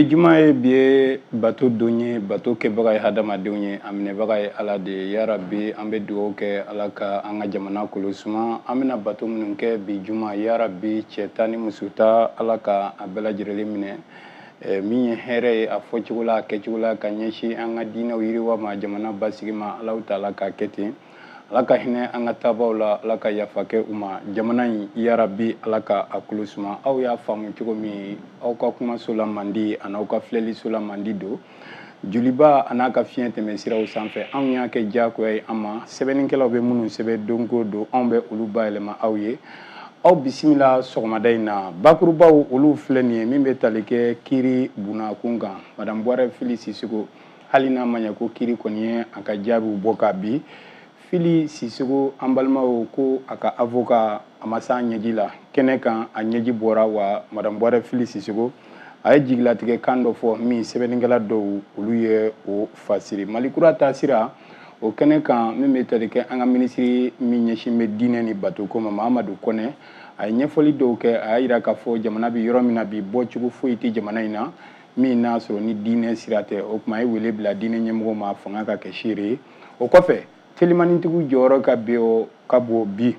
Bi ye juma ye, bi ye bato don ye. Bato kɛbaga ye hadamadenw ye, a minɛbaga ye Ala de ye. Yarabi, an bɛ dugawu kɛ, Ala ka an ka jamana kolo suma. An bɛna bato minnu kɛ bi juma, yarabi, cɛ ta ni muso ta, Ala ka a bɛɛ lajɛlen minɛ. Min ye hɛrɛ ye a fɔcogo la, a kɛcogo la, ka ɲɛsin an ka diinɛw yiriwa ma, jamana basigi ma, Alahu taala k'a kɛ ten. Ala ka hinɛ an ka taabaw la, Ala ka yafa kɛ u ma. Jamana in, yarabi, Ala ka a kolo suma. Aw y'a faamu cogo min, aw ka kumaso la mandi an'aw ka filɛliso la mandi don joliba a n'a ka fiɲɛ tɛmɛ siraw sanfɛ. Anw y'a kɛ diyagoya ye an ma. Sɛbɛnnikɛlaw bɛ minnu sɛbɛn don o don, anw bɛ olu bayɛlɛma aw ye. Aw bisimila sɔgɔmada in na. Bakurubaw, olu filɛ nin ye. Min bɛ tali kɛ kiiri bunakun kan, Madame Buwarɛ Fili Sisoko, hali n'a ma ɲɛ ko kiiri kɔni ye a ka jaabiw bɔ ka bi Fili Sisoko, an balimaw, ko a ka avocat a ma s'a ɲɛji la kɛnɛ kan, a ɲɛji bɔra. Wa Madame Buwarɛ Fili Sisoko, a ye jigilatigɛ kan dɔ fɔ min sɛbɛnnikɛla dɔw, olu ye o fasiri. Mali kura taasira o kɛnɛ kan, min bɛ tali kɛ an ka minisiri min ɲɛsin bɛ diinɛ ni batoko ma, Mahamadu Kɔnɛ, a ye ɲɛfɔli dɔw kɛ. A y'a yira k'a fɔ jamana bɛ yɔrɔ min na bi, bɔcogo foyi tɛ jamana in na min n'a sɔrɔ ni diinɛ sira tɛ. O tuma, a ye wele bila diinɛ ɲɛmɔgɔw ma, fanga ka kɛ seere ye. O kɔfɛ, telimanitigiw jɔyɔrɔ ka bon bi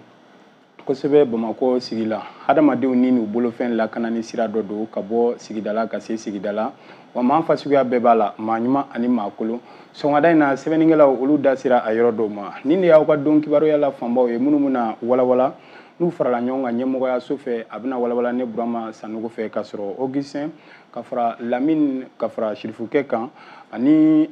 kosɛbɛ Bamakɔ sigi la. Hadamadenw ni n'u bolofɛn lakanani sira dɔ don ka bɔ sigida la ka se sigida la. Wa maa fasuguya bɛɛ b'a la, maa ɲuman ani maa kolon. Sɔgɔmada in na, sɛbɛnnikɛlaw, olu da sera a yɔrɔ dɔw ma. Nin de y'aw ka don kibaruya la fanbaw ye, minnu bɛna walawala n'u farala ɲɔgɔn kan ɲɛmɔgɔyaso fɛ. A bɛna walawala ne Burama Sanogo fɛ, ka sɔrɔ Augustin ka fara Lamine ka fara Sirifukɛ kan, ani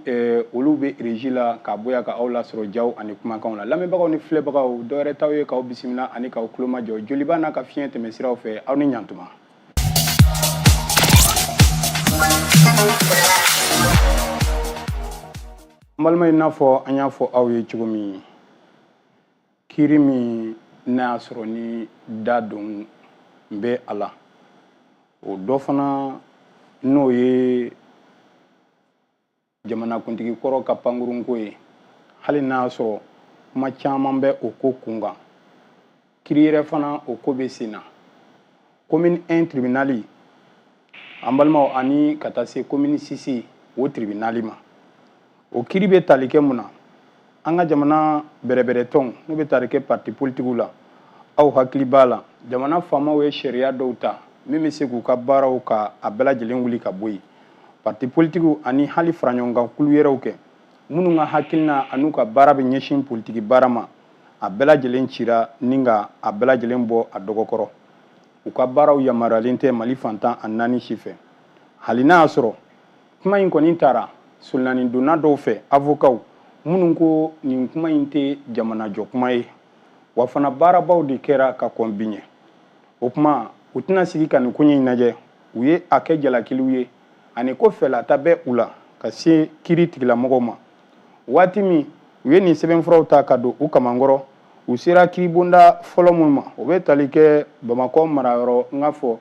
olu bɛ régie la k'a bonya ka aw lasɔrɔ jaw ani kumakanw la. Lamɛnbagaw ni filɛbagaw, dɔwɛrɛ t'aw ye k'aw bisimila ani k'aw tulomajɔ joliba n'a ka fiɲɛ tɛmɛ siraw fɛ. Aw ni ɲantuma. N balima, i n'a fɔ an y'a fɔ aw ye cogo min, kiiri min n'a y'a sɔrɔ ni da don bɛ a la, o dɔ fana n'o ye jamanakuntigi kɔrɔ ka pankurunko ye. Hali n'a y'a sɔrɔ kuma caman bɛ o ko kun kan, kiiri yɛrɛ fana, o ko bɛ sen na. Commune 1 tribunal, an balimaw, ani ka taa se commune 6 o tribunal ma, o kiiri bɛ tali kɛ mun na? An ka jamana bɛrɛbɛrɛtɔnw, n'u bɛ tali kɛ parti politigiw la, aw hakili b'a la, jamana faamaw ye sariya dɔw ta min bɛ se k'u ka baaraw ka a bɛɛ lajɛlen wuli ka bɔ yen. Parti politigiw ani hali faraɲɔgɔnkan kulu yɛrɛw kɛ minnu ka hakilina an'u ka baara bɛ ɲɛsin politiki baara ma, a bɛɛ lajɛlen cira ni ka a bɛɛ lajɛlen bɔ a dɔgɔkɔrɔ. U ka baaraw yamaruyalen tɛ Mali fan 14 si fɛ. Hali n'a y'a sɔrɔ kuma in kɔni taara solonani donna dɔw fɛ, avocats minnu ko nin kuma in tɛ jamanajɔ kuma ye, wa fana baarabaw de kɛra ka kɔn bi ɲɛ, o kuma u tɛna sigi ka nin koɲɛ in lajɛ. U ye a kɛ jalakiliw ye ani ko fɛlata bɛ u la ka se kiiri tigilamɔgɔw ma. Waati min u ye nin sɛbɛnfuraw ta ka don u kamankɔrɔ, u sera kiiribonda fɔlɔ minnu ma, o bɛ tali kɛ Bamakɔ marayɔrɔ, n ka fɔ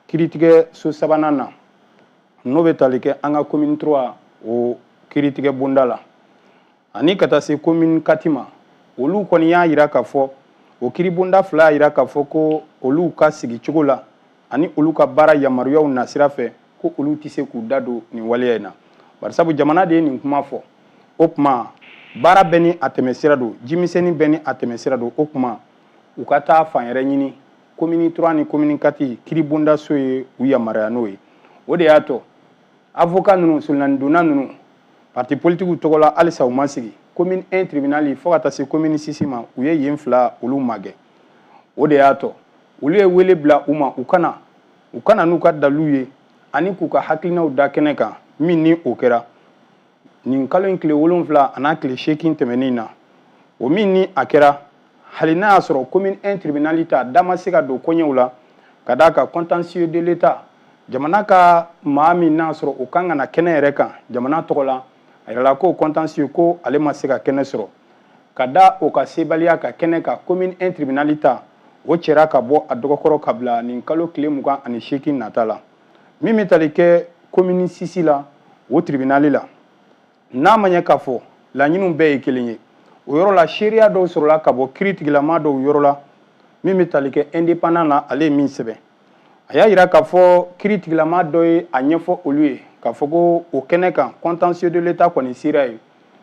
kiiritigɛ so sabanan na, n'o bɛ tali kɛ an ka commune 3 o kiiritigɛ bonda la, ani ka taa se commune 4 ma. Olu kɔni y'a yira k'a fɔ, o kiiribonda fila y'a yira k'a fɔ ko olu ka sigicogo la ani olu ka baara yamaruyaw nasira fɛ, ko olu tɛ se k'u da don nin waleya in na, barisabu jamana de ye nin kuma fɔ. O tuma, baara bɛɛ ni a tɛmɛsira don, jimisɛnnin bɛɛ ni a tɛmɛsira don. O tuma, u ka taa fan yɛrɛ ɲini. Commune 3 ni commune 4 kiiribondaso ye u yamaruya n'o ye. O de y'a to avocat ninnu, solonanidonna ninnu, parti politigiw tɔgɔ la, halisa u ma sigi. Commune 1 tribunal fo ka taa se commune 6 ma, u ye yen fila olu magɛn. O de y'a to olu ye wele bila u ma, u kana n'u ka dalilu ye ani k'u ka hakilinaw da kɛnɛ kan. Min ni o kɛra nin kalo in tile 7 a n'a tile 8 tɛmɛnen na, o min ni a kɛra, hali n'a y'a sɔrɔ commune 1 tribunal ta da ma se ka don koɲɛw la, ka d'a kan contentieux de l'État, jamana ka maa min n'a sɔrɔ o kan ka na kɛnɛ yɛrɛ kan jamana tɔgɔ la, a yirala ko contentieux ko ale ma se ka kɛnɛ sɔrɔ. Ka da o ka sebaliya ka kɛnɛ kan, commune 1 tribunal ta, o cɛra ka bɔ a dɔgɔkɔrɔ ka bila nin kalo tile 28 nata la. Min bɛ tali kɛ commune 6 la, o tribunal la, n'a ma ɲɛ k'a fɔ laɲiniw bɛɛ ye kelen ye, o yɔrɔ la seereya dɔw sɔrɔla ka bɔ kiiri tigilama dɔw yɔrɔ la. Min bɛ tali kɛ indépendant na, ale ye min sɛbɛn, A y'a yira k'a fɔ kiri tigilama dɔ ye a ɲɛfɔ olu ye k'a fɔ ko o kɛnɛ kan, contentieux de l'État kɔni sera yen,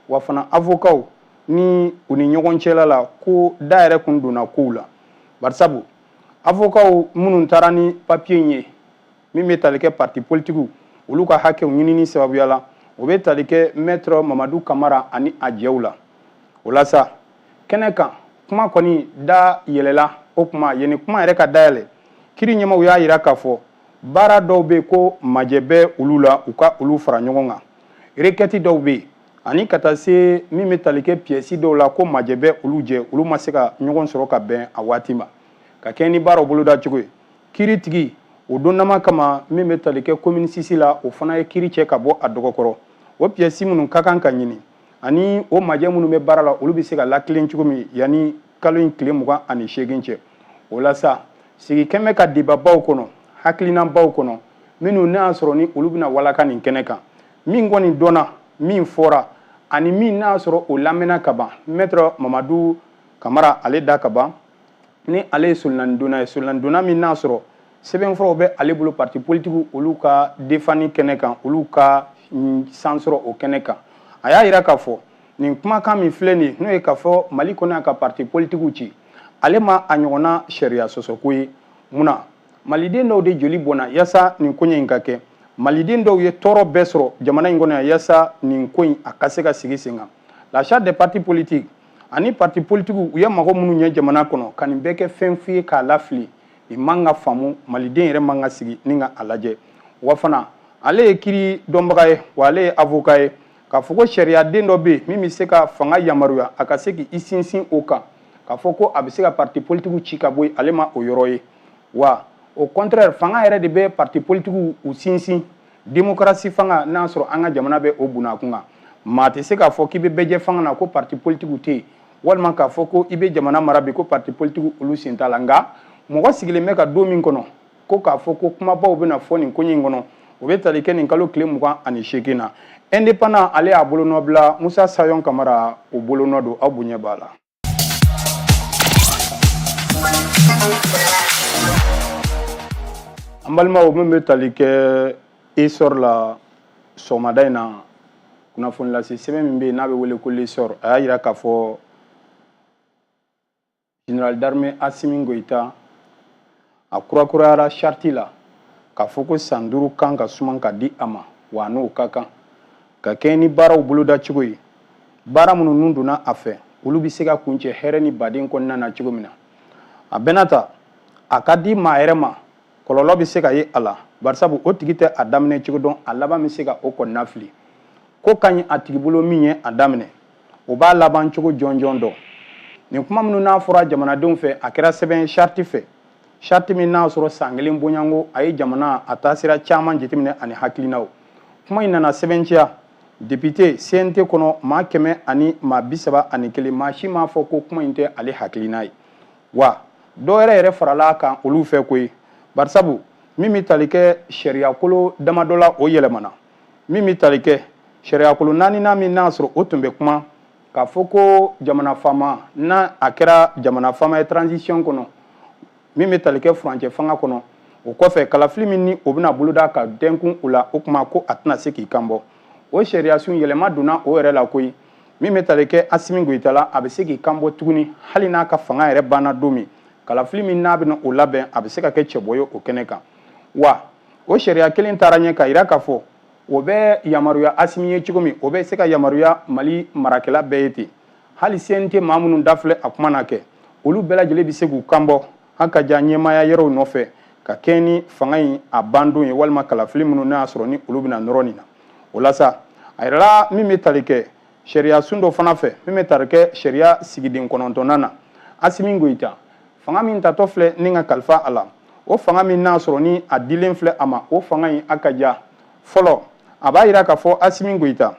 wa fana avocats ni u ni ɲɔgɔn cɛla la, ko da yɛrɛ kun donna kow la, barisabu avocats minnu taara ni papier in ye min bɛ tali kɛ parti politikiw olu ka hakɛw ɲinini sababuya la, o bɛ tali kɛ maître Mamadu Kamara ani a jɛw la. O la sa, kɛnɛ kan kuma kɔni da yɛlɛla. O kuma yanni kuma yɛrɛ ka dayɛlɛ, kiri ɲɛmaw y'a yira k'a fɔ baara dɔw bɛ yen ko majɛ bɛ olu la, u ka olu fara ɲɔgɔn kan, requête dɔw bɛ yen, ani ka taa se min bɛ tali kɛ pièce dɔw la, ko majɛ bɛ olu jɛ, olu ma se ka ɲɔgɔn sɔrɔ ka bɛn a waati ma ka kɛ ni baaraw boloda cogo ye. Kiri tigi o donnama kama min bɛ tali kɛ commune six la, o fana ye kiri cɛ ka bɔ a dɔgɔkɔrɔ. O pièce minnu ka kan ka ɲini ani o majɛ minnu bɛ baara la, olu bɛ se ka latilen cogo min yanni kalo in tile 28 cɛ. O la sa, sigi kɛmɛ ka débatbaw kɔnɔ, hakilinabaw kɔnɔ, minnu n'a y'a sɔrɔ ni olu bɛna walaka nin kɛnɛ kan, min kɔni dɔnna, min fɔra ani min n'a y'a sɔrɔ o lamɛnna ka ban, maître Mamadu Kamara ale da ka ban, ni ale ye solinanidonna ye, solinanidonna min n'a sɔrɔ sɛbɛnfuraw bɛ ale bolo parti politique olu ka defani kɛnɛ kan, olu ka san sɔrɔ o kɛnɛ kan. A y'a yira k'a fɔ nin kumakan min filɛ nin ye, n'o ye k'a fɔ Mali kɔnɔ yan ka parti politique ci, ale ma a ɲɔgɔnna sariya sɔsɔko ye. Munna maliden dɔw de joli bɔnna yaasa nin koɲɛ in ka kɛ? Maliden dɔw ye tɔɔrɔ bɛɛ sɔrɔ jamana in kɔnɔ yan yaasa nin ko in a ka se ka sigi sen kan. La charte des partis politiques ani parti politique, u ye mago minnu ɲɛ jamana kɔnɔ, ka nin bɛɛ kɛ fɛn fu ye k'a lafili, nin man ka faamu, maliden yɛrɛ man ka sigi ni ka a lajɛ. Wa fana ale ye kiri dɔnbaga ye, wa ale ye avocat ye, k'a fɔ ko sariyaden dɔ bɛ yen min bɛ se ka fanga yamaruya a ka se k'i sinsin o kan k'a fɔ ko a bɛ se ka parti politique ci ka bɔ yen, ale ma o yɔrɔ ye. Wa au contraire, fanga yɛrɛ de bɛ parti politique u sinsin. Démocratie fanga n'a sɔrɔ an ka jamana bɛ o bunakun kan, maa tɛ se k'a fɔ k'i bɛ bɛɛ jɛ fanga na ko parti politique tɛ yen, walima k'a fɔ ko i bɛ jamana mara bi ko parti politique olu sen t'a la. Nka mɔgɔ sigilen bɛ ka don min kɔnɔ ko k'a fɔ ko kumabaw bɛna fɔ nin koɲɛ in kɔnɔ, o bɛ tali kɛ nin kalo tile 28 na. Indépendant ale y'a bolonɔ bila, Musa Sayɔn Kamara o bolonɔ don. Aw bonya b'a la. An balimaw, min bɛ tali kɛ Essor la, sɔgɔmada in na kunnafoni lase sɛbɛn min bɛ yen n'a bɛ wele ko L'Essor, a y'a yira k'a fɔ général d'armée Assimi Goïta a kurakurayara charte la k'a fɔ ko san 5 kan ka suman ka di a ma, wa n'o ka kan ka kɛ ni baaraw boloda cogo ye, baara minnu nun donna a fɛ, olu bɛ se ka kuncɛ hɛrɛ ni baden kɔnɔna na cogo min na. A bɛna ta a ka di maa yɛrɛ ma, kɔlɔlɔ bɛ se ka ye a la, barisabu o tigi tɛ a daminɛ cogo dɔn, a laban bɛ se ka o kɔnɔna fili. Ko ka ɲi a tigi bolo min ye a daminɛ, o b'a laban cogo jɔnjɔn dɔn. Nin kuma minnu n'a fɔra jamanadenw fɛ, a kɛra sɛbɛn charte fɛ, charte min n'a sɔrɔ san kelen bonyanko a ye jamana a taasira caman jateminɛ ani hakilinaw. Kuma in nana sɛbɛntiya député CNT kɔnɔ, maa 131, maa si m'a fɔ ko kuma in tɛ ale hakilina ye. Wa dɔ wɛrɛ yɛrɛ farala a kan olu fɛ koyi, barisabu min bɛ tali kɛ sariyakolo damadɔ la, o yɛlɛmana. Min bɛ tali kɛ sariyakolo naaninan min n'a sɔrɔ o tun bɛ kuma k'a fɔ ko jamana faama, n'a a kɛra jamana faama ye transition kɔnɔ, min bɛ tali kɛ furancɛ fanga kɔnɔ, o kɔfɛ kalafili min ni o bɛna boloda ka dɛnkun o la, o kuma ko a tɛna se k'i kan bɔ. O sariyasun yɛlɛma donna o yɛrɛ la koyi. Min bɛ tali kɛ Asimi Goyita la, a bɛ se k'i kan bɔ tuguni hali n'a ka fanga yɛrɛ banna don min, kalafili min n'a bɛna o labɛn, a bɛ se ka kɛ cɛbɔ ye o kɛnɛ kan. Wa o sariya kelen taara ɲɛ ka yira k'a fɔ o bɛ yamaruya Asimi ye cogo min, o bɛ se ka yamaruya Mali marakɛla bɛɛ ye ten. Hali CNT maa minnu da filɛ a kuma na kɛ, olu bɛɛ lajɛlen bɛ se k'u kan bɔ an ka ja ɲɛmaaya yɔrɔw nɔfɛ ka kɛ ni fanga in a bandon ye, walima kalafili minnu n'a y'a sɔrɔ ni olu bɛna nɔrɔ nin na. O la sa, a yirala min bɛ tali kɛ sariya sun dɔ fana fɛ, min bɛ tali kɛ sariya sigiden kɔnɔntɔnnan na, Asimi Goyita fanga min tatɔ filɛ ni ka kalifa a la, o fanga min n'a sɔrɔ ni a dilen filɛ a ma, o fanga in a ka ja fɔlɔ. A b'a yira k'a fɔ Asimi Goyita,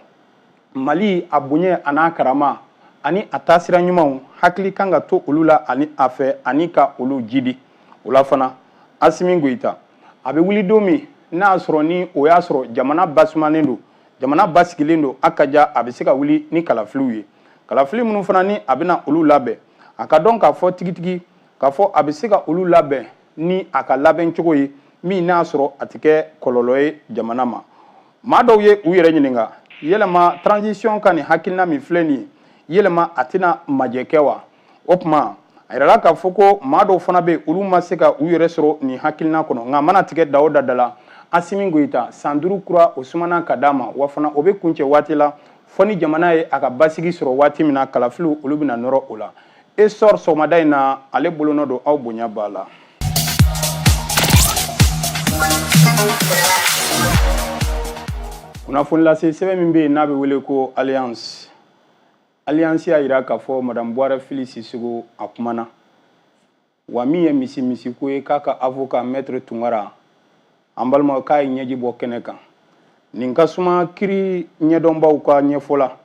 Mali a bonya a n'a karama ani a taasira ɲumanw hakili kan ka to olu la ani a fɛ ani ka olu jidi. O la fana, Asimi Goyita a bɛ wuli don min n'a y'a sɔrɔ ni o y'a sɔrɔ jamana basumanen don, jamana basigilen don, a ka ja a bɛ se ka wuli ni kalafiliw ye, kalafili minnu fana ni a bɛna olu labɛn, a ka dɔn k'a fɔ tigitigi k'a fɔ a bɛ se ka olu labɛn ni a ka labɛn cogo ye min n'a sɔrɔ a tɛ kɛ kɔlɔlɔ ye jamana ma. Maa dɔw ye u yɛrɛ ɲininka, yɛlɛma transition ka nin hakilina min filɛ nin ye, yɛlɛma a tɛna majɛ kɛ wa? O tuma a yirala k'a fɔ ko maa dɔw fana bɛ yen, olu ma se ka u yɛrɛ sɔrɔ nin hakilina kɔnɔ. Nka mana tigɛ da o da da la, Asimi Goyita san 5 kura o sumana ka d'a ma, wa fana o bɛ kuncɛ waati la fɔ ni jamana ye a ka basigi sɔrɔ waati min na, kalafiliw olu bɛna nɔrɔ o la. Essor sɔgɔmada in na, ale bolonɔ don, aw bonya b'a la. Kunnafoni lase sɛbɛn min bɛ yen n'a bɛ wele ko Alliance, Alliance y'a jira k'a fɔ Madame Buwarɛ Fili Sisoko a kumana, wa min ye misi misiko ye, k'a ka avocat Maître Tunkara, an balimaw, k'a ye ɲɛji bɔ kɛnɛ kan. Nin ka suma kiri ɲɛdɔnbaw ka ɲɛfɔ la,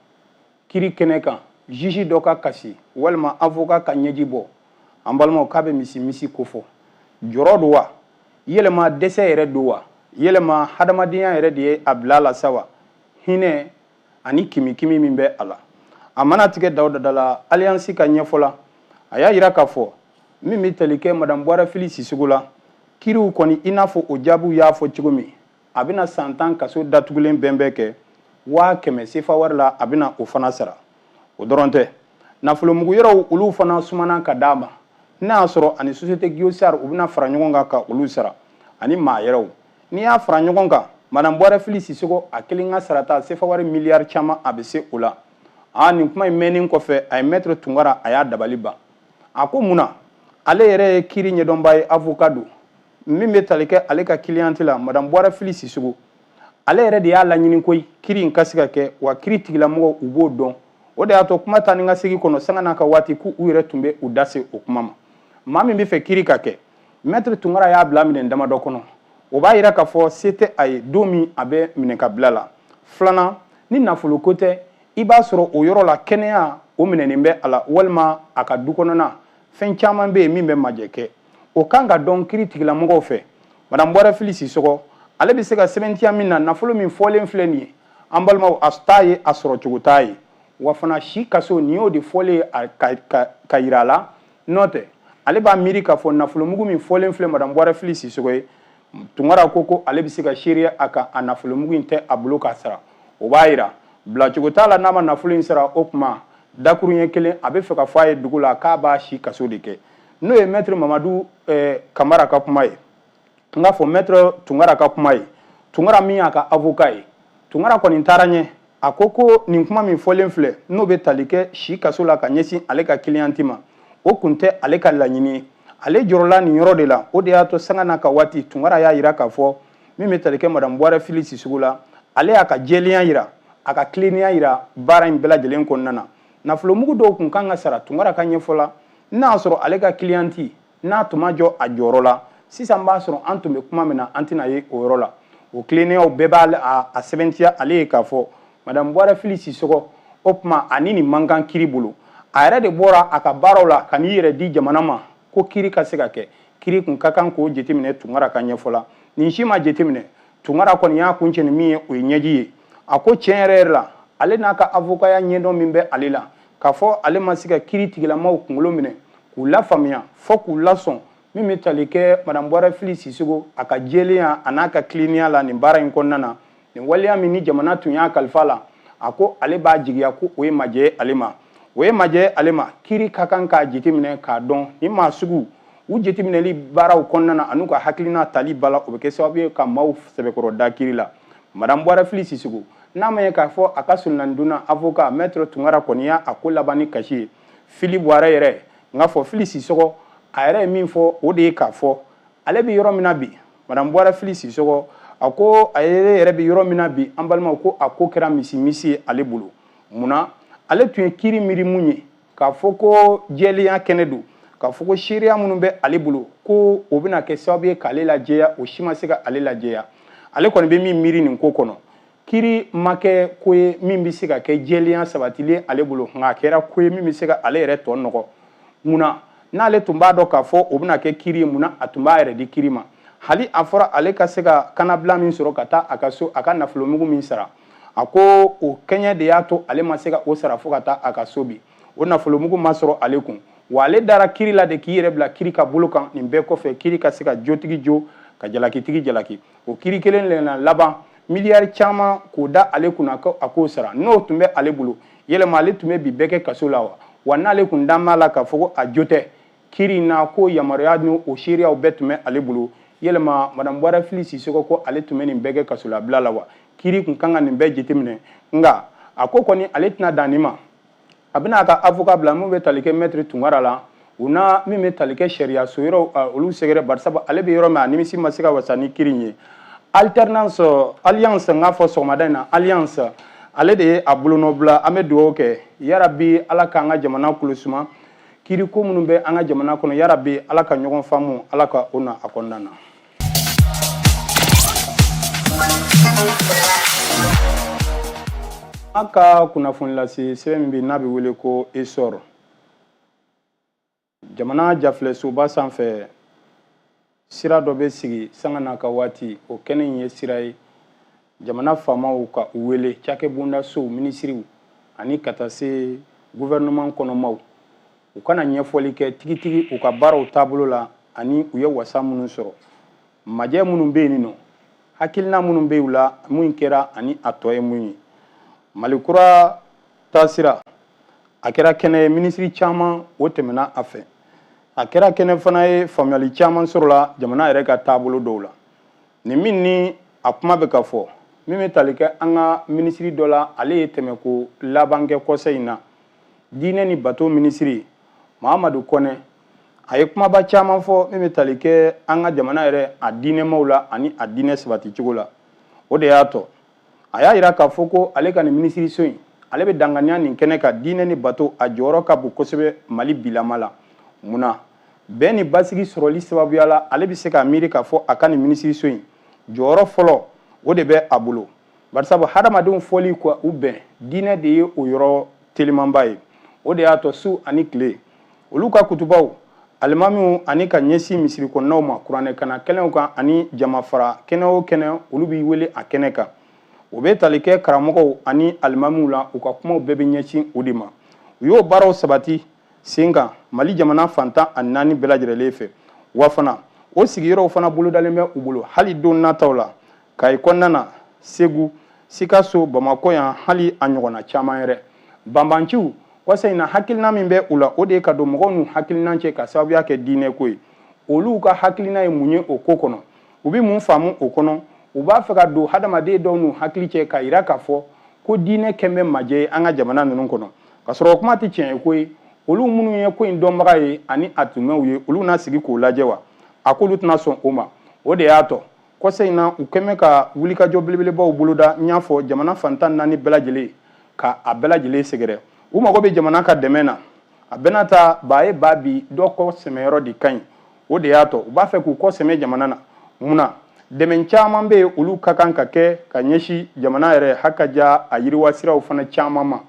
kiri kɛnɛ kan juge dɔ ka kasi walima avocat ka ɲɛji bɔ, an balimaw, k'a bɛ misi misi kofɔ. Jɔrɔ don wa, yɛlɛma dɛsɛ yɛrɛ don wa, yɛlɛma hadamadenya yɛrɛ de ye a bila a la sa wa, hinɛ ani kimikimi min bɛ a la. A mana tigɛ dawuda da la, Alliance ka ɲɛfɔ la, a y'a jira k'a fɔ min bɛ tali kɛ Madame Buwarɛ Fili Sisoko la, kiriw kɔni, i n'a fɔ o jaabiw y'a fɔ cogo min, a bɛna san 10 kaso datugulen bɛnbɛn kɛ, 100 000 sefa wari la, a bɛna o fana sara. O dɔrɔn tɛ, nafolomugu yɔrɔw olu fana sumana ka d'a ma, n'a y'a sɔrɔ ani société Guiosar u bɛna fara ɲɔgɔn kan ka olu sara, ani maa yɛrɛw. N'i y'a fara ɲɔgɔn kan, Madame Buwarɛ Fili Sisoko a kelen ka sarata sefa wari miliyari caman a bɛ se o la. Aa, nin kuma in mɛnnen kɔfɛ, a ye Maître Tunkara, a y'a dabali ban. A ko mun na? Ale yɛrɛ ye kiri ɲɛdɔnbaa ye, avocat don. Min bɛ tali kɛ ale ka cliente la, Madame Buwarɛ Fili Sisoko, ale yɛrɛ de y'a laɲini koyi kiri in ka se ka kɛ, wa kiri tigilamɔgɔw u b'o dɔn. O de y'a to kuma taa ni ka segin kɔnɔ, sanga n'a ka waati, k'u yɛrɛ tun bɛ u da se o kuma ma. Maa min bɛ fɛ kiri ka kɛ, Maître Tunkara y'a bila minɛn damadɔ kɔnɔ, o b'a yira k'a fɔ se tɛ a ye don min a bɛ minɛ ka bila la. Filanan, ni nafolo ko tɛ, i b'a sɔrɔ o yɔrɔ la kɛnɛya o minɛnen bɛ a la, walima a ka du kɔnɔna fɛn caman bɛ yen min bɛ majɛ kɛ, o kan ka dɔn kiri tigilamɔgɔw fɛ. Madame Buwarɛ Fili Sisɔgɔ, ale bɛ se ka sɛbɛntiya min na, nafolo min fɔlen filɛ nin ye, an balimaw, a t'a ye, a sɔrɔ cogo t'a ye, wa fana si kaso nin y'o de fɔlen ka yira a la. N'o tɛ, ale b'a miiri k'a fɔ nafolomugu min fɔlen filɛ Madame Buwarɛ Fili Sisɔgɔ ye, Tunkara ko ale bɛ se ka seereya a kan, a nafolomugu in tɛ a bolo k'a sara. O b'a yira bilacogo t'a la n'a ma nafolo in sara. O tuma dakuruɲɛ kelen, a bɛ fɛ ka fɔ a ye dugu la k'a b'a si kaso de kɛ. N'o ye Maître Mamadu Kamara ka kuma ye, n k'a fɔ Maître Tunkara ka kuma ye, Tunkara min y'a ka avocat ye. Tunkara kɔni taara ɲɛ, a ko ko nin kuma min fɔlen filɛ, n'o bɛ tali kɛ si kaso la ka ɲɛsin ale ka cliente ma, o kun tɛ ale ka laɲini ye. Ale jɔrɔla nin yɔrɔ de la, o de y'a to sanga n'a ka waati, Tunkara y'a yira k'a fɔ min bɛ tali kɛ Madame Buwarɛ Fili Sisoko la, ale y'a ka jɛlenya yira, a ka tilennenya yira baara in bɛɛ lajɛlen kɔnɔna na. Nafolomugu dɔw kun kan ka sara, Tunkara ka ɲɛfɔ la, n'a y'a sɔrɔ ale ka cliente n'a tun ma jɔ a jɔyɔrɔ la, sisan b'a sɔrɔ an tun bɛ kuma min na, an tɛna ye o yɔrɔ la. O tilennenyaw bɛɛ b'a a sɛbɛntiya ale ye k'a fɔ Madame Buwarɛ Fili Sisɔgɔ, o tuma ani nin man kan kiri bolo. A yɛrɛ de bɔra a ka baaraw la ka n'i yɛrɛ di jamana ma ko kiri ka se ka kɛ. Kiri kun ka kan k'o jateminɛ. Tunkara ka ɲɛfɔ la, nin si ma jateminɛ. Tunkara kɔni y'a kuncɛ ni min ye, o ye ɲɛji ye. A ko tiɲɛ yɛrɛ yɛrɛ la, ale n'a ka avocaya ɲɛdɔn min bɛ ale la, k'a fɔ ale ma se ka kiri tigilamaw kunkolo minɛ k'u lafaamuya fɔ k'u lasɔn min bɛ tali kɛ Madame Buwarɛ Fili Sisoko a ka jɛlenya a n'a ka tilennenya la nin baara in kɔnɔna na, nin waleya min ni jamana tun y'a kalifa la, a ko ale b'a jigiya ko o ye majɛ ye ale ma, o ye majɛ ye ale ma. Kiri ka kan k'a jateminɛ k'a dɔn ni maa sugu u jateminɛli baaraw kɔnɔna na, an'u ka hakilina tali ba la, o bɛ kɛ sababu ye ka maaw sɛbɛkɔrɔ da kiri la. Madame Buwarɛ Fili Sisoko, n'a ma ye k'a fɔ a ka solonadonna avocat Maître Tunkara kɔni y'a a ko laban ni kasi ye, Fili Buwarɛ yɛrɛ, n k'a fɔ Fili Sisɔgɔ, a yɛrɛ ye min fɔ, o de ye k'a fɔ ale bɛ yɔrɔ min na bi, Madame Buwarɛ Fili Sisɔgɔ, a ko a yɛrɛ bɛ yɔrɔ min na bi, an balimaw, ko a ko kɛra misi misi ye ale bolo. Munna? Ale tun ye kiri miiri mun ye, k'a fɔ ko jɛlenya kɛnɛ don, k'a fɔ ko seereya minnu bɛ ale bolo, ko o bɛna kɛ sababu ye k'ale lajɛya, o si ma se ka ale lajɛya. Ale kɔni bɛ min miiri nin ko kɔnɔ, kiri ma kɛ ko ye min bɛ se ka kɛ jɛlenya sabatilen ale bolo, nka a kɛra ko ye min bɛ se ka ale yɛrɛ tɔ nɔgɔ. Munna? N'ale tun b'a dɔn k'a fɔ o bɛna kɛ kiri ye, munna a tun b'a yɛrɛ di kiri ma? Hali a fɔra ale ka se ka kanabila min sɔrɔ ka taa a ka so, a ka nafolomugu min sara, a ko o kɛɲɛ de y'a to ale ma se ka o sara fo ka taa a ka so bi. O nafolomugu ma sɔrɔ ale kun, wa ale dara kiri la de k'i yɛrɛ bila kiri ka bolo kan. Nin bɛɛ kɔfɛ, kiri ka se ka jotigi jo ka jalakitigi jalaki. O kiiri kelen le na laban miliyari caman k'o da ale kunna ko a k'o sara. N'o tun bɛ ale bolo, yɛlɛma ale tun bɛ bi bɛɛ kɛ kaso la wa? Wa n'ale tun dan b'a la k'a fɔ ko a jo tɛ kiiri in na, ko yamaruya ni o seereyaw bɛɛ tun bɛ ale bolo, yɛlɛma madame Buwarɛ Fili Sisɔkɔ ko ale tun bɛ nin bɛɛ kɛ kasolabila la wa? Kiiri tun kan ka nin bɛɛ jateminɛ, nka a ko kɔni ale tɛna dan nin ma. A bɛna a ka avocat bila min bɛ tali kɛ maître Tunkara la, u na min bɛ tali kɛ sariya so yɔrɔw olu sɛgɛrɛ, barisabu ale bɛ yɔrɔ min a nimisi ma se ka wasa ni kiiri in ye. Alternance alliance, n k'a fɔ sɔgɔmada in na, alliance ale de ye a bolonɔ bila. An bɛ dugawu kɛ, yarabi Ala k'an ka jamana kolo suma. Kiiriko minnu bɛ an ka jamana kɔnɔ, yarabi Ala ka ɲɔgɔn faamu, Ala ka o na a kɔnɔna na. An ka kunnafoni lase sɛbɛn min bɛ n'a bɛ wele ko Essor, jamana jafilɛsoba sanfɛ sira dɔ bɛ sigi sanga n'a ka waati. O kɛnɛ in ye sira ye jamana faamaw ka u wele, cakɛbondasow, minisiriw ani ka taa se gouvernement kɔnɔmaw, u kana ɲɛfɔli kɛ tigitigi u ka baaraw taabolo la ani u ye wasa minnu sɔrɔ, majɛ minnu bɛ yen nɔ, hakilina minnu bɛ u la, mun kɛra ani a tɔ ye mun ye. Mali kura taasira, a kɛra kɛnɛ ye minisiri caman o tɛmɛna a fɛ. A kɛra kɛnɛ fana ye faamuyali caman sɔrɔla jamana yɛrɛ ka taabolo dɔw la. Nin min ni a kuma bɛ ka fɔ, min bɛ tali kɛ an ka minisiri dɔ la, ale ye tɛmɛko laban kɛ kɔsa in na, diinɛ ni bato minisiri Mahamadu Kɔnɛ, a ye kumaba caman fɔ min bɛ tali kɛ an ka jamana yɛrɛ a diinɛmaw la ani a diinɛ sabati cogo la. O de y'a tɔ a y'a yira k'a fɔ ko ale ka nin minisiriso in, ale bɛ danganiya nin kɛnɛ kan, diinɛ ni bato a jɔyɔrɔ ka bon kosɛbɛ Mali bilama la. Mun na? Bɛn ni basigi sɔrɔli sababuya la, ale bɛ se k'a miiri k'a fɔ a ka nin minisiriso in jɔyɔrɔ fɔlɔ o de bɛ a bolo, barisabu hadamadenw fɔli ka u bɛn, diinɛ de ye o yɔrɔ telimanba ye. O de y'a to su ani tile olu ka kutubaw, alimamiw ani ka ɲɛsin misiri kɔnɔnaw ma, kuranɛ kana kɛnɛw kan ani jama fara kɛnɛ o kɛnɛ, olu b'i wele a kɛnɛ kan. O bɛ tali kɛ karamɔgɔw ani alimamiw la, u ka kumaw bɛɛ bɛ ɲɛsin o de ma. U y'o baaraw sabati sen kan Mali jamana fan 14 bɛɛ lajɛlen fɛ. Wa fana o sigiyɔrɔw fana bolodalen bɛ u bolo hali don nataw la, Kayi kɔnɔna na, Segu, Sikaso, Bamakɔ yan, hali a ɲɔgɔnna caman yɛrɛ. Banbanciw kɔsa in na, hakilina min bɛ u la, o de ye ka don mɔgɔw n'u hakilina cɛ ka sababuya kɛ diinɛko ye. Olu ka hakilina ye mun ye o ko kɔnɔ? U bɛ mun faamu o kɔnɔ? U b'a fɛ ka don hadamaden dɔw n'u hakili cɛ k'a yira k'a fɔ ko diinɛ kɛn bɛ majɛ ye an ka jamana ninnu kɔnɔ, ka sɔrɔ o kuma tɛ tiɲɛ ye ko ye. Olu minnu ye ko in dɔnbaga ye ani a tun ye, olu na sigi k'o lajɛ wa? A k'olu tɛna sɔn o ma. O de y'a tɔ kɔsa in na u kɛn bɛ ka wulikajɔ belebelebaw boloda, n y'a fɔ, jamana fan 14 bɛɛ lajɛlen ka a bɛɛ lajɛlen sɛgɛrɛ. U mago bɛ jamana ka dɛmɛ na. A bɛna ta ba ye ba bi dɔ kɔ sɛmɛyɔrɔ de ka ɲi. O de y'a tɔ u b'a fɛ k'u kɔ sɛmɛ jamana na. Mun na? Dɛmɛ caman bɛ yen, olu ka kan ka kɛ ka ɲɛsin jamana yɛrɛ hakaja a yiriwa siraw fana caman ma.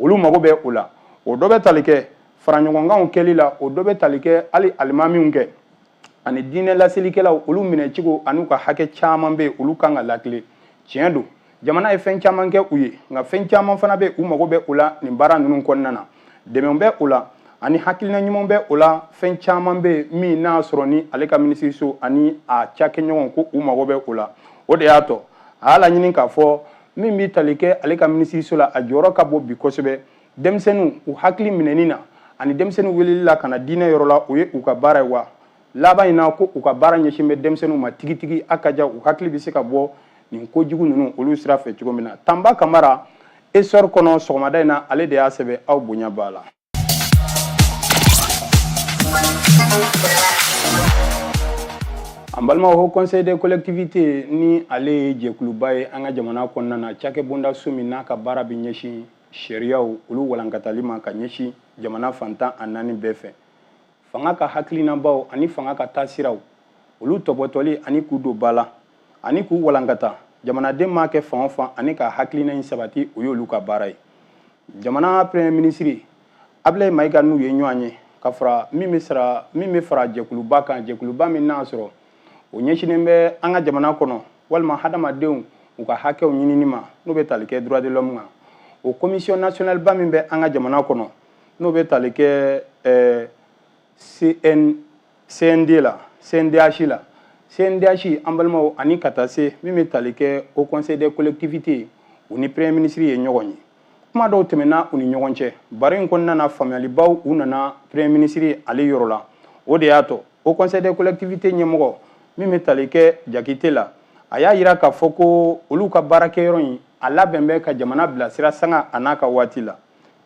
Olu mago bɛ o la. O dɔ bɛ tali kɛ faraɲɔgɔnkanw kɛli la, o dɔ bɛ tali kɛ hali alimamiw kɛ ani diinɛ laselikɛlaw, olu minɛcogo an'u ka hakɛ caman bɛ yen, olu kan ka lakile. Tiɲɛ don, jamana ye fɛn caman kɛ u ye, nka fɛn caman fana bɛ, u mago bɛ o la nin baara ninnu kɔnɔna na. Dɛmɛ bɛ o la ani hakilina ɲuman bɛ o la. Fɛn caman bɛ min n'a sɔrɔ ni ale ka minisiriso ani a cakɛɲɔgɔn ko u mago bɛ o la. O de y'a tɔ a y'a laɲini k'a fɔ min bɛ tali kɛ ale ka minisiriso la, a jɔyɔrɔ ka bon bi kosɛbɛ denmisɛnninw u hakili minɛni na ani denmisɛnninw weleli la ka na diinɛ yɔrɔ la. O ye u ka baara ye wa. Laban in na, ko u ka baara ɲɛsin bɛ denmisɛnninw ma tigitigi, a ka ja u hakili bɛ se ka bɔ nin kojugu ninnu olu sira fɛ cogo min na. Tanba Kamara, Essor kɔnɔ sɔgɔmada in na, ale de y'a sɛbɛn. Aw bonya b'a la. An balimaw, Haut Conseil des collectivités ni ale ye jɛkuluba ye an ka jamana kɔnɔna na, cakɛbondaso min n'a ka baara bɛ ɲɛsin sariyaw olu walankatali ma ka ɲɛsin jamana fan 14 bɛɛ fɛ, fanga ka hakilinabaw ani fanga ka taasiraw olu tɔbɔtɔli ani k'u don ba la ani k'u walankata jamanaden m'a kɛ fan o fan ani ka hakilina in sabati, o y'olu ka baara ye. Jamana premier ministre Ablaye Mayiga n'u ye ɲɔgɔn ye ka fara min bɛ sara min bɛ fara jɛkuluba kan, jɛkuluba min n'a sɔrɔ o ɲɛsinnen bɛ an ka jamana kɔnɔ walima hadamadenw u ka hakɛw ɲinini ma, n'o bɛ tali kɛ droit de l'homme kan, o commission nationale ba min bɛ an ka jamana kɔnɔ, n'o bɛ tali kɛ CN CND la, CNDH la. CNDH, an balimaw, ani ka taa se min bɛ tali kɛ Haut Conseil des collectivités, u ni Premier ministre ye ɲɔgɔn ye. Kuma dɔw tɛmɛna u ni ɲɔgɔn cɛ baro in kɔnɔna na, faamuyalibaw u nana Premier ministre ale yɔrɔ la. O de y'a to Haut Conseil des collectivités ɲɛmɔgɔ min bɛ tali kɛ Jakite la, a y'a yira k'a fɔ ko olu ka baarakɛyɔrɔ in a labɛn bɛ ka jamana bilasira sanga a n'a ka waati la,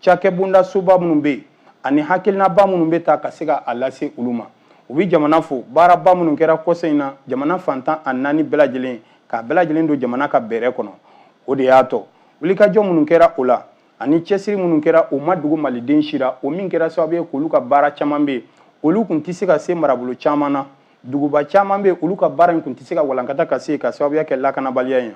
cakɛbonda soba minnu bɛ yen ani hakilinaba minnu bɛ ta ka se ka a lase olu ma. U bɛ jamana fo baaraba minnu kɛra kɔsa in na jamana fan 14 bɛɛ lajɛlen, k'a bɛɛ lajɛlen don jamana ka bɛrɛ kɔnɔ. O de y'a to wulikajɔ minnu kɛra o la ani cɛsiri minnu kɛra, o ma dogo maliden si la. O min kɛra sababu ye k'olu ka baara caman bɛ yen, olu tun tɛ se ka se marabolo caman na, duguba caman bɛ yen, olu ka baara in tun tɛ se ka walankata ka se ka sababuya kɛ lakanabaliya in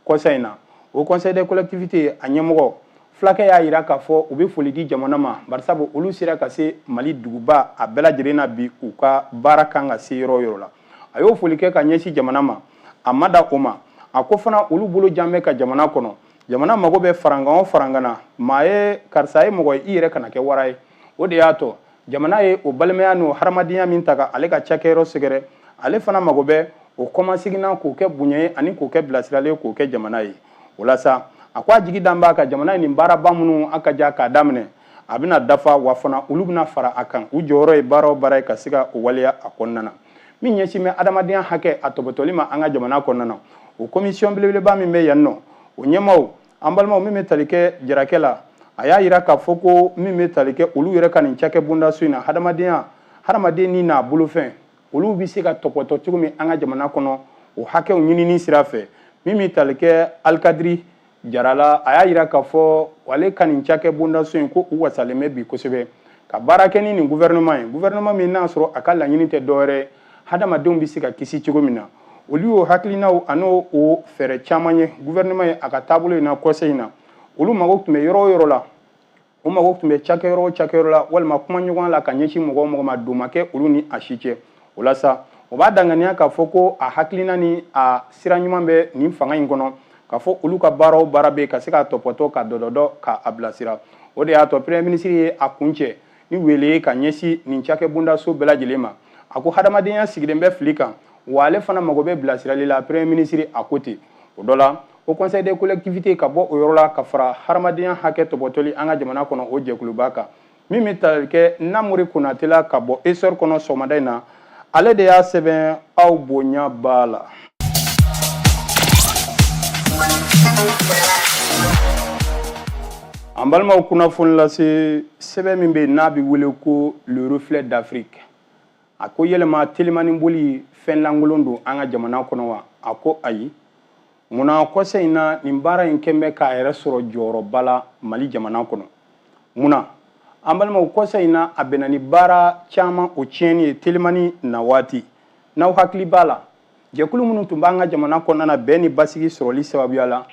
kɔsa in na. Haut Conseil des collectivités a ɲɛmɔgɔ fulakɛ y'a yira k'a fɔ u bɛ foli di jamana ma, barisabu olu sera ka se Mali duguba a bɛɛ lajɛlen na bi, u ka baara kan ka se yɔrɔ o yɔrɔ la. A y'o foli kɛ ka ɲɛsin jamana ma. A ma da o ma, a ko fana olu bolo jan bɛ ka jamana kɔnɔ. Jamana mago bɛ farankan o farankan na, maa ye karisa ye mɔgɔ ye, i yɛrɛ kana kɛ wara ye. O de y'a to jamana ye o balimaya n'o hadamadenya min ta ka ale ka cakɛyɔrɔ sɛgɛrɛ, ale fana mago bɛ o kɔmaseginna k'o kɛ bonya ye ani k'o kɛ bilasiralen k'o kɛ jamana ye. O la sa, a ko a jigi dan b'a kan, jamana ye nin baaraba minnu a ka ja k'a daminɛ, a bɛna dafa wa fana olu bɛna fara a kan. U jɔyɔrɔ ye baara o baara ye ka se ka o waleya a kɔnɔna na, min ɲɛsin bɛ adamadenya hakɛ a tɔbɔtɔli ma an ka jamana kɔnɔna na, o commission belebeleba min bɛ yan nɔ, o ɲɛmaaw, an balimaw, min bɛ tali kɛ jarakɛ la, a y'a yira k'a fɔ ko min bɛ tali kɛ olu yɛrɛ ka nin cakɛbondaso in na, hadamadenya, hadamaden ni n'a bolofɛn, olu bɛ se ka tɔpɔtɔ cogo min an ka jamana kɔnɔ, o hakɛw ɲinini sira fɛ. Min bɛ tali kɛ Alikadiri Jara la, a y'a yira k'a fɔ ale ka nin cakɛbondaso in ko u wasalen bɛ bi kosɛbɛ ka baara kɛ ni nin gouvernement ye, gouvernement min n'a sɔrɔ a ka laɲini tɛ dɔwɛrɛ ye, hadamadenw bɛ se ka kisi cogo min na. Olu y'o hakilinaw an'o o fɛɛrɛ caman ye gouvernement ye a ka taabolo in na kɔsa in na. Olu mago tun bɛ yɔrɔ o yɔrɔ la, u mago tun bɛ cakɛyɔrɔ o cakɛyɔrɔ la, walima kumaɲɔgɔnya la ka ɲɛsin mɔgɔ o mɔgɔ ma, don ma kɛ olu ni a si cɛ. O la sa, o b'a danganiya k'a fɔ ko a hakilina ni a sira ɲuman bɛ nin fanga in kɔnɔ, k'a fɔ olu ka baara o baara bɛ ka se k'a tɔpɔtɔ, ka dɔdɔdɔ, k'a bilasira. O de y'a to Premier ministre ye a kuncɛ ni wele ye ka ɲɛsin nin cakɛbondaso bɛɛ lajɛlen ma. A ko hadamadenya sigilen bɛ fili kan, wa ale fana mago bɛ bilasirali la. Premier ministre a ko ten. O dɔ la, Haut Conseil des collectivités ka bɔ o yɔrɔ la ka fara hadamadenya hakɛ tɔbɔtɔli an ka jamana kɔnɔ, o jɛkuluba kan, min bɛ tali kɛ Namori Konate la ka bɔ Essor kɔnɔ sɔgɔmada in na, ale de y'a sɛbɛn. Aw bonya b'a la. An balimaw, kunnafoni lase sɛbɛn min bɛ yen n'a bɛ wele ko Le Reflet d'Afrique, a ko yɛlɛma telimani boli fɛn lankolon don an ka jamana kɔnɔ wa? A ko ayi. Munna kɔsa in na nin baara in kɛn bɛ k'a yɛrɛ sɔrɔ jɔyɔrɔba la Mali jamana kɔnɔ? Munna, an balimaw, kɔsa in na a bɛnna ni baara caman o tiɲɛni ye telimani na waati? N'aw hakili b'a la, jɛkulu minnu tun b'an ka jamana kɔnɔna na bɛn ni basigi sɔrɔli sababuya la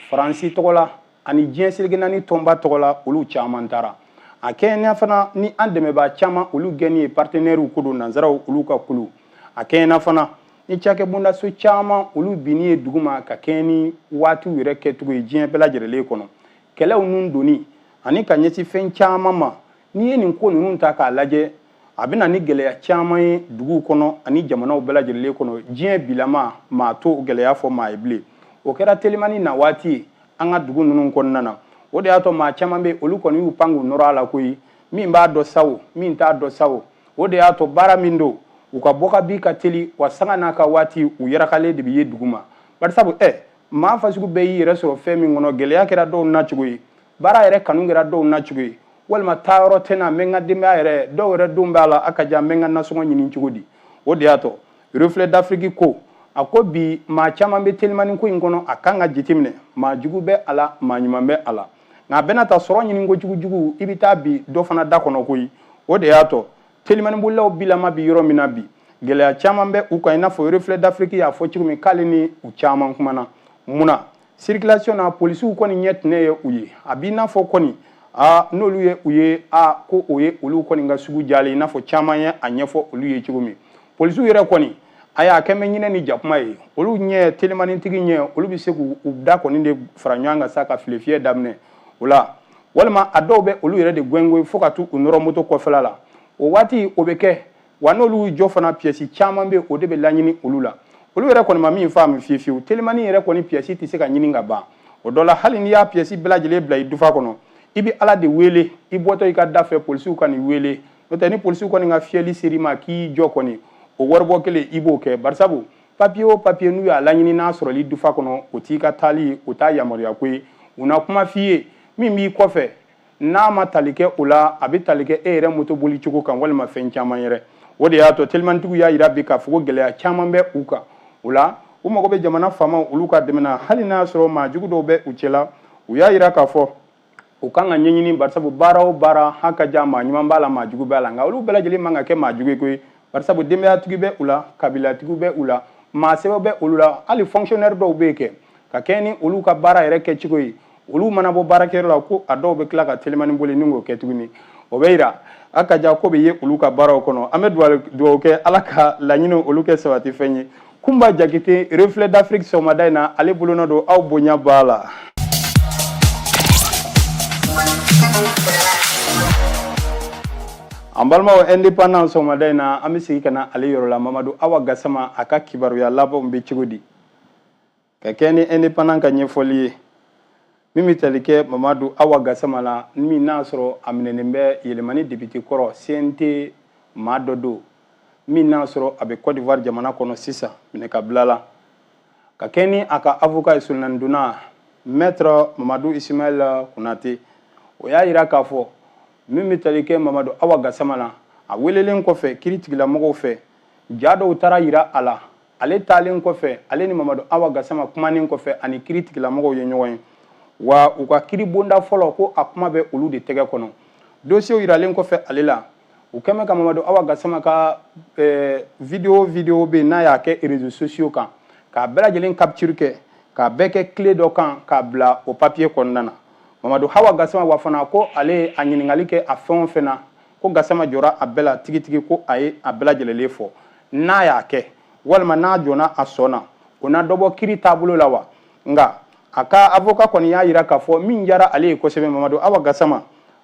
Faransi tɔgɔ la ani diɲɛ seleke naani tɔnba tɔgɔ la, olu caman taara. A kɛɲɛna fana ni an dɛmɛbaa caman olu gɛnni ye, partenaires ko don, nansaraw olu ka kulu. A kɛɲɛna fana ni cakɛbondaso caman olu binni ye duguma ka kɛɲɛ ni waatiw yɛrɛ kɛcogo ye diɲɛ bɛɛ lajɛlen kɔnɔ, kɛlɛw nun donni ani ka ɲɛsin fɛn caman ma. N'i ye nin ko ninnu ta k'a lajɛ, a bɛ na ni gɛlɛya caman ye duguw kɔnɔ ani jamanaw bɛɛ lajɛlen kɔnɔ. Diɲɛ bilama maa t'o gɛlɛya fɔ maa ye bilen. O kɛra telimani na waati ye an ka dugu ninnu kɔnɔna na. O de y'a to maa caman bɛ olu kɔni y'u pan k'u nɔrɔ a la koyi, min b'a dɔn sa o, min t'a dɔn sa o. O de y'a to baara min don, u ka bɔ ka bin ka teli wa, sanga n'a ka waati u yɛrɛkalen de bɛ ye dugu ma. Barisabu maa fasugu bɛɛ y'i yɛrɛ sɔrɔ fɛn min kɔnɔ, gɛlɛya kɛra dɔw nacogo ye, baara yɛrɛ kanu kɛra dɔw nacogo ye, walima taayɔrɔ tɛ na, n bɛ n ka denbaya yɛrɛ, dɔw yɛrɛ don b'a la a ka jan, n bɛ n ka nasɔngɔ ɲini cogo di? O de y'a to Reflet d'Afrique ko, a ko bi maa caman bɛ telimani ko in kɔnɔ, a kan ka jateminɛ, maa jugu bɛ a la, maa ɲuman bɛ a la, nka a bɛna ta sɔrɔ ɲini ko jugujugu, i bɛ taa bi dɔ fana da kɔnɔ koyi. O de y'a to telimani bolilaw bilama bi yɔrɔ min na bi, gɛlɛya caman bɛ u kan, i n'a fɔ Reflet d'Afrique y'a fɔ cogo min k'ale ni u caman kumana. Munna circulation na polisiw kɔni ɲɛ tɛnɛ ye u ye, a b'i n'a fɔ kɔni aa n'olu ye u ye, a ko o ye olu kɔni ka sugu jalen, i n'a fɔ caman ye a ɲɛfɔ olu ye cogo min. Polisiw yɛrɛ kɔni a y'a kɛ mɛ ɲinɛ ni jakuma ye olu ɲɛ, telimanitigi ɲɛ, olu bɛ se k'u da kɔni de fara ɲɔgɔn kan sa ka file fiyɛ daminɛ o la, walima a dɔw bɛ olu yɛrɛ de gɛngoyi fo ka t'u nɔrɔ moto kɔfɛla la. O waati o bɛ kɛ Wa n'olu y'u jɔ fana, pièce caman bɛ, o de bɛ laɲini olu la. Olu yɛrɛ kɔni ma min faamu fiye fiyewu, telimani yɛrɛ kɔni pièce tɛ se ka ɲini ka ban. O dɔ la, hali n'i y'a pièce bɛɛ lajɛlen bila i dufa kɔnɔ, i bɛ Ala de wele i bɔtɔ i ka da fɛ, polisiw ka n'i wele. N'o tɛ, ni polisiw kɔni ka fiyɛli ser'i ma k'i jɔ kɔni, o waribɔ kelen i b'o kɛ, barisabu papiye o papiye n'u y'a laɲini n'a sɔrɔli dufa kɔnɔ, o t'i ka taali, o t'a yamaruya ko ye. U na kuma f'i ye min b'i kɔfɛ, n'a ma tali kɛ o la, a bɛ tali kɛ e yɛrɛ moto boli cogo kan walima fɛn caman yɛrɛ. O de y'a to telimanitigiw y'a yira bi k'a fɔ ko gɛlɛya caman bɛ u kan. O la, u mago bɛ jamana faamaw olu ka dɛmɛ na, hali n'a y'a sɔrɔ maa jugu dɔw bɛ u cɛla. U y'a yira k'a fɔ u kan ka ɲɛɲini, barisabu baara o baara ha ka ja, maa ɲuman b'a la, maa jugu b'a la. Nka olu bɛɛ lajɛlen man ka kɛ maa jugu ye koyi, barisabu denbayatigi bɛ u la, kabilatigiw bɛ u la, maa sɛbɛ bɛ olu la, hali fonctionnaire dɔw bɛ yen kɛ ka kɛ ni olu ka baara yɛrɛ kɛcogo ye. Olu mana bɔ baarakɛyɔrɔ la, ko a dɔw bɛ tila ka telimani boli ni k'o kɛ tuguni. O bɛ yira a ka ja ko bɛ ye olu ka baaraw kɔnɔ. An bɛ dugawu kɛ, Ala ka laɲiniw olu kɛ sabati fɛn ye. Kunba Jakite, Reflet d'Afrique sɔgɔmada in na, ale bolonɔ don, aw bonya b'a la. An balimaw, Indépendant sɔgɔmada in na, an bɛ segin ka na ale yɔrɔ la. Mamadu Awa Gasama, a ka kibaruya labanw bɛ cogo di? Ka kɛ ni Indépendant ka ɲɛfɔli ye min bɛ tali kɛ Mamadu Awa Gasama la, min n'a sɔrɔ a minɛnen bɛ Yɛlɛmani député kɔrɔ, CNT maa dɔ don, min n'a sɔrɔ a bɛ Côte d'Ivoire jamana kɔnɔ sisan minɛ ka bila la. Ka kɛ ni a ka avocat ye, solonadonna maître Mamadu Ismaël Konate, o y'a yira k'a fɔ min bɛ tali kɛ Mamadu Awa Gasama la, a welelen kɔfɛ kiiri tigilamɔgɔw fɛ, ja dɔw taara yira a la. Ale taalen kɔfɛ, ale ni Mamadu Awa Gasama kumanen kɔfɛ, ani kiiri tigilamɔgɔw ye ɲɔgɔn ye, wa u ka kiiri bonda fɔlɔ ko a kuma bɛ olu de tɛgɛ kɔnɔ. Dossier yiralen kɔfɛ ale la, u kɛmɛ ka Mamadu Awa Gasama ka vidéo bɛ yen n'a y'a kɛ réseaux sociaux kan, k'a bɛɛ lajɛlen capture kɛ, k'a bɛɛ kɛ clé dɔ kan k'a bila o papier kɔnɔna na. Mamadu Hawa Gasama wa fana ko ale ye a ɲininkali kɛ a fɛn o fɛn na, ko Gasama jɔra a bɛɛ la tigitigi, ko a ye a bɛɛ lajɛlen fɔ. N'a y'a kɛ walima n'a jɔnna a sɔn na, o na dɔ bɔ kiri taabolo la wa? Nka a ka avocat kɔni y'a yira k'a fɔ min diyara ale ye kosɛbɛ, Mamadu Awa Gasama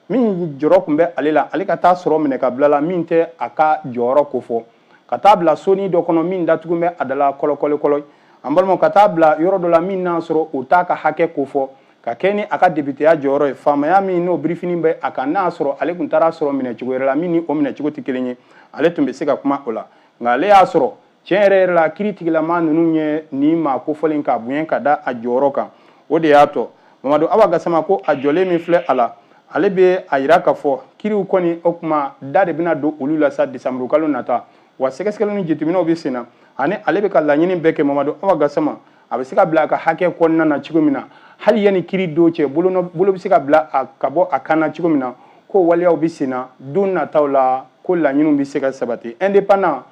min jɔrɔ tun bɛ ale la, ale ka taa sɔrɔ minɛ ka bila la min tɛ a ka jɔyɔrɔ kofɔ, ka taa bila soni dɔ kɔnɔ min datugu bɛ a da la kɔlɔkɔlɔkɔlɔ, an balimaw, ka taa bila yɔrɔ dɔ la min n'a sɔrɔ o t'a ka hakɛ kofɔ, ka kɛ ni a ka depiteya jɔyɔrɔ ye, faamaya min n'o birifini bɛ a kan, n'a sɔrɔ ale tun taara sɔrɔ minɛcogo yɛrɛ la min ni o minɛcogo tɛ kelen ye, ale tun bɛ se ka kuma o la. Nka ale y'a sɔrɔ tiɲɛ yɛrɛ yɛrɛ la, kiiri tigilama ninnu ye nin maa kofɔlen k'a bonya ka da a jɔyɔrɔ kan. O de y'a to Mamadu Awa Gasama ko a jɔlen min filɛ a la, ale bɛ a yira k'a fɔ kiiriw kɔni, o kuma da de bɛna don olu la sa desanburu kalo nata. Wa sɛgɛsɛgɛliw ni jateminɛw bɛ sen na, ani ale bɛ ka laɲini bɛɛ kɛ, Mamadu Awa Gasama a bɛ se ka bila a ka hakɛ kɔnɔna na cogo min na, hali yanni kiiri don cɛ, bolo bɛ se ka bila a ka bɔ a kan na cogo min na, ko waleyaw bɛ sen na don nataw la, ko laɲiniw bɛ se ka sabati. Indépendant,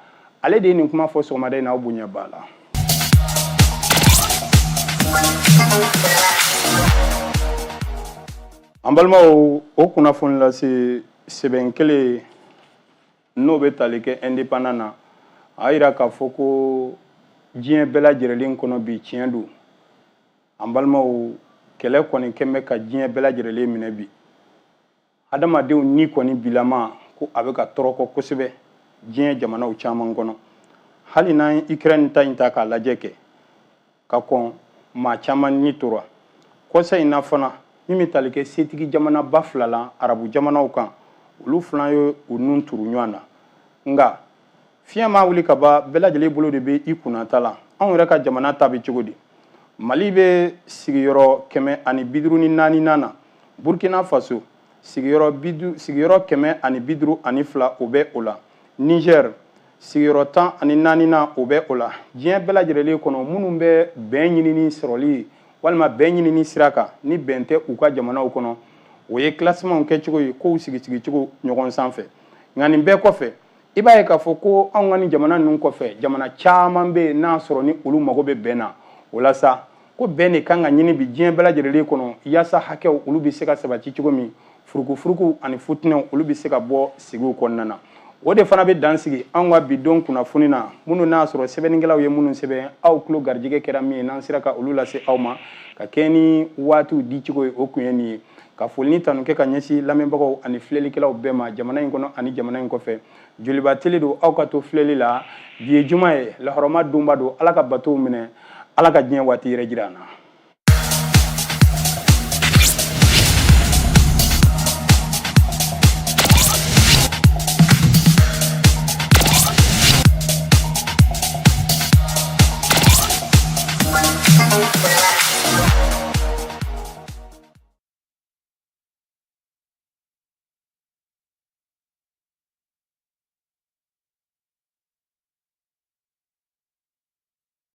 ale de ye nin kuma fɔ sɔgɔmada in na, aw bonya b'a la. An balimaw, o kunnafoni lase sɛbɛn kelen n'o bɛ tali kɛ Indépendant na, a yira k'a fɔ ko diɲɛ bɛɛ lajɛlen kɔnɔ bi, tiɲɛ don, an balimaw, kɛlɛ kɔni kɛn bɛ ka diɲɛ bɛɛ lajɛlen minɛ bi. Adamadenw ni kɔni bilama ko a bɛ ka tɔrɔkɔ kosɛbɛ diɲɛ jamanaw caman kɔnɔ. Hali n'an ye Ukraine ta in ta k'a lajɛ kɛ ka kɔn, maa caman ni tora. Kɔsa in na fana, min bɛ tali kɛ setigi jamanaba fila la arabu jamanaw kan, olu fila ye u nun turu ɲɔgɔn na. Nka fiɲɛ ma wuli ka ban, bɛɛ lajɛlen bolo de bɛ i kunnata la. Anw yɛrɛ ka jamana ta bɛ cogo di? Mali bɛ sigiyɔrɔ 154nan na. Burkina Faso sigiyɔrɔ 152, o bɛ o la. Niger sigiyɔrɔ 14nan, o bɛ o la. Diɲɛ bɛɛ lajɛlen kɔnɔ, minnu bɛ bɛn ɲinini sɔrɔli walima bɛn ɲinini sira kan, ni bɛn tɛ u ka jamanaw kɔnɔ, o ye classement kɛcogo ye, kow sigisigicogo ɲɔgɔn sanfɛ. Nka nin bɛɛ kɔfɛ, i b'a ye k'a fɔ ko anw ka nin jamana ninnu kɔfɛ, jamana caman bɛ yen n'a sɔrɔ ni olu mago bɛ bɛn na. O la sa, ko bɛn de kan ka ɲini bi diɲɛ bɛɛ lajɛlen kɔnɔ, yaasa hakɛw olu bɛ se ka sabati cogo min, furukufuruku ani futinɛw olu bɛ se ka bɔ sigiw kɔnɔna na. O de fana bɛ dan sigi anw ka bi don kunnafoni na, minnu n'a sɔrɔ sɛbɛnnikɛlaw ye minnu sɛbɛn, aw tulo garijɛgɛ kɛra min ye, n'an sera ka olu lase aw ma ka kɛ ni waatiw dicogo ye, o kun ye nin ye. Ka foli ni tanu kɛ ka ɲɛsin lamɛnbagaw ani filɛlikɛlaw bɛɛ ma jamana in kɔnɔ ani jamana in kɔfɛ. Joliba Tele don, aw ka to filɛli la. Bi ye juma ye, lahɔrɔma donba don. Ala ka batow minɛ, Ala ka diɲɛ waati yɛrɛ jira an na.